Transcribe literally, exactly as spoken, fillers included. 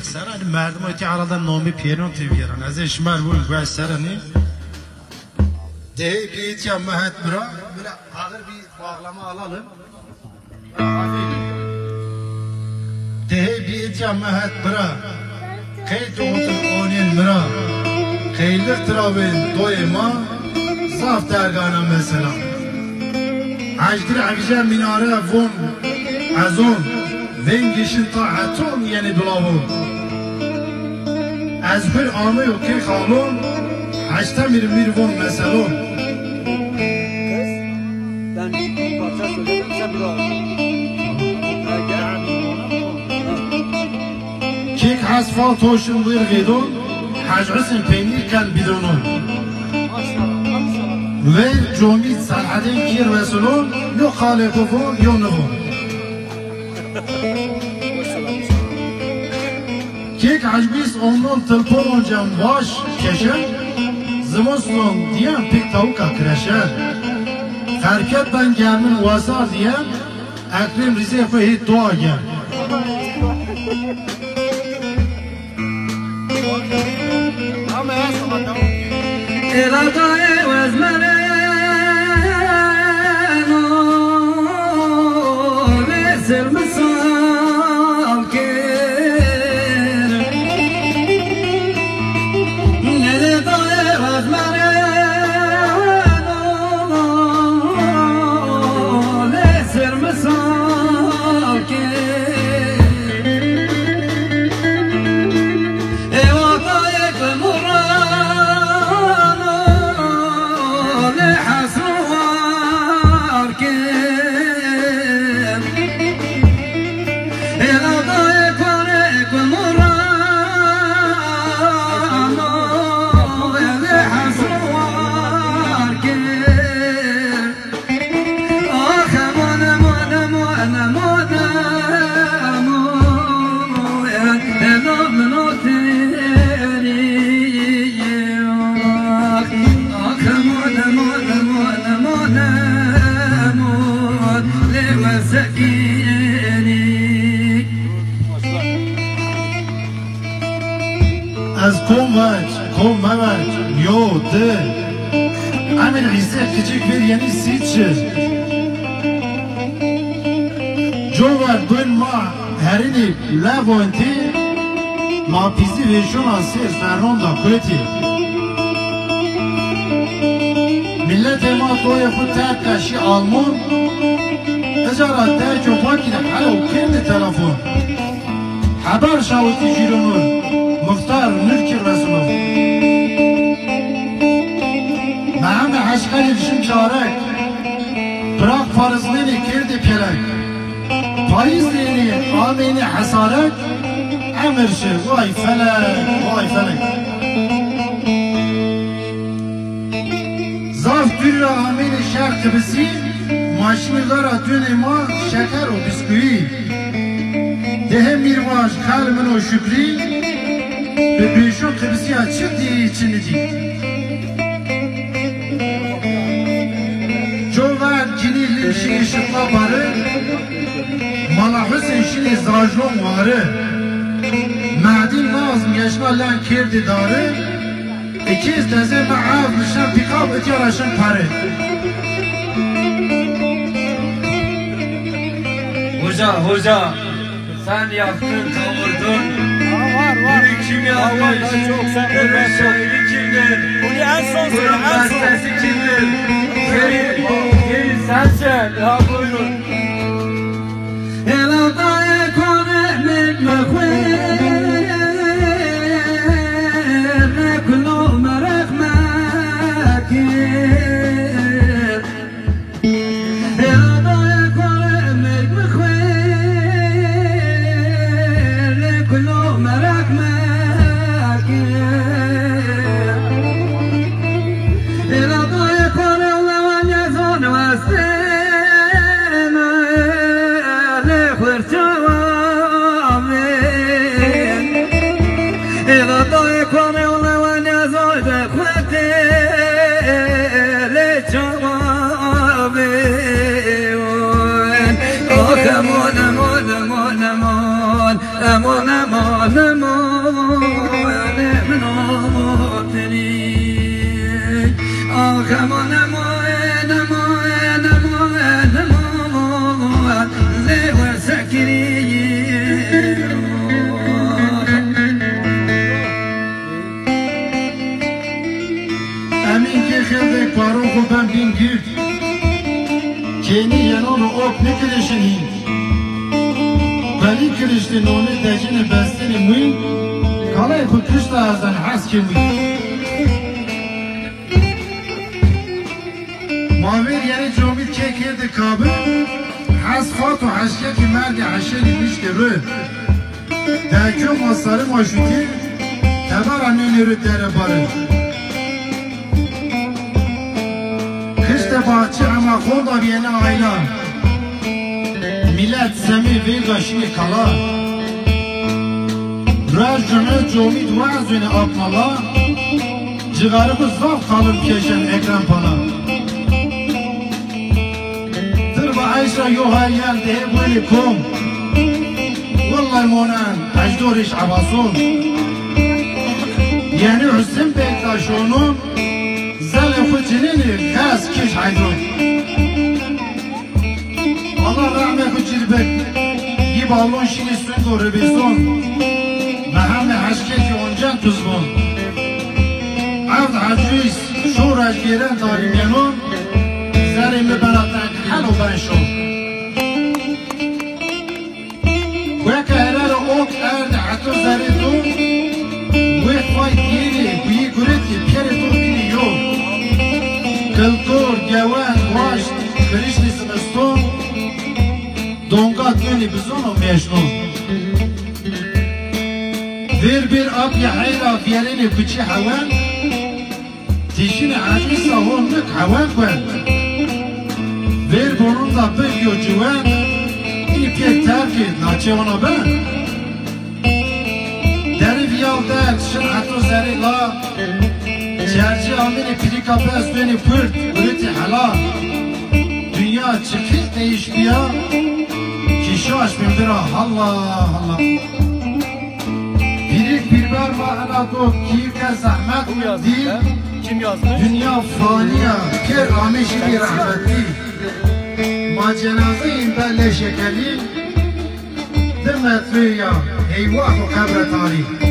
Seren merdim eti arada nomi piyeno tevyeran. Ez şmer bu güveş sereni. Dehi bir itiya mehet bira. Böyle ağır bir bağlama alalım. Dehê bîyê tîya mi het bira. Qey tu otir onîn mi ra. Qeylik tira bên doyê ma. Zaf dergana mesela. Ecdir evîje mînare von ezon. Vengî şin ta heton yenê dulavon. Ez bir ameyo kê xalon. Heşte mîr mîr von meselon. Kız, ben bir parça söyleyeceğim, sen bir daha oku. Ha, gel. Kek has fal toşun bir gidon, Hac Hüseyin peynir ken bidonon. Ve comî Serhedên kir vesilon, yo qalê xo vo, yo nivo. Kek ecbîs omnon tilponon cem baş keşe, zimiston diyen pêk tawika kireşe. Ferket ben germin wesar diyen, Ekrem Rîzê xo hê dua gen. Ela dayê wezmereno, lê zilmisal kir. Ela dayê wezmereno, lê zilmisal kir. Ez kom veç, kom meveç, yo, di. Emir Îse kiçik bir yeni sit şi. Cover dun ma herinî levonti, ma pîzî vêşona sêr ferron da kuetî. Milletê ma doyê xwu terk ke şî Almon, ica ra derco pakî de helo kerdî telefon. Heber şawitî Cîronur, Muxtar Nurkî resno. Mehemê Heşqerî şin çarek, Prag Parizlênê kerdê pêrek. Payîz de ênê, ameynê hesarek, emir şi, vay felek, vay felek. Zaf dûrî ra amênê şehr Qibisî, ma şinî vera dûnê ma şeker û biskuyî. Dehê mîrvaj xel min o Şukrî, bi bêşon Qibisîya çi dî çi nidî. Cover cinî lim şinî şitla bari, Mala Husên şinî zajlon wari. Mehdî Nazm yeşna len kerdî dari. Îkîz dezê mi ev nişen pîkab itya ra şin pari. Hoca, hoca, sen yaktın, kavurdun. Aa, var, var. Bunu kim yazmış? Bunun şairi kimdir? Bunu en son söyle, en son. Bunun bestesi kimdir? Geri, geri sen söyle. Ya buyurun. Nonê dejinê bestênê muy, kalayê xwu kişta ez en hes kê muy. Ma vêr yenê comîd kê kêrdê kabi, hes fat û heşkekî merdê heşênî niştê ru. Dekyo ma sarê ma şutî, tebera nênê ru dere bare. Kişte bahçe ema xonda bîyene ayla. Milet semê vêrda şinê kala. Rej cune comîd wazêne apmala. Cixarê xwu zaf qalin pîyeşen Ekrem Pala. Tirba eyş ra yo hal yen dehê wêlê kom. Wellay monen hejdorêş ebason. Yenî Husên Bektaş onon, zelê xwu cinênî xes kîş heydon. Allah rehmê xwu cir bik. Yî balon şînî sungo ribîzon. Mehemê heşkekî oncen tuzbon. Evd hecîs şorej gêren darîmyenon. Zerê mi bena teng helo ben şon. Weke herere ok erde heto zerê do, wê fay dîyênê guyî guretî pîyerê do bînî yo. Kilkor, gewend, waşt, kiriştî zimiston, donga dönî bizon û mêşnon. Vêr vêr apî heyra vîyerênê kuçî hewen, Tîşinê Hecî Saho nik hewen kuen. Vêr bonunda big yo ciwen, înî pê terkê naçê ona ben. Derî vîyaw derg şin heto zerê la, çercî amînê pîrîka pez dönî purt, guritî hela. Dinya çiqî qeyîş bîya, kî şaş bin bira halla halla. Pîrik pîrber ma ena do kî ke zehmet dî. Kim yazmış? Dinya fanî ya, pêr amê şî bî rehmetî. Ma cenazeyîn be leşekelî, di metrî ya, heywa xo qebre tarî.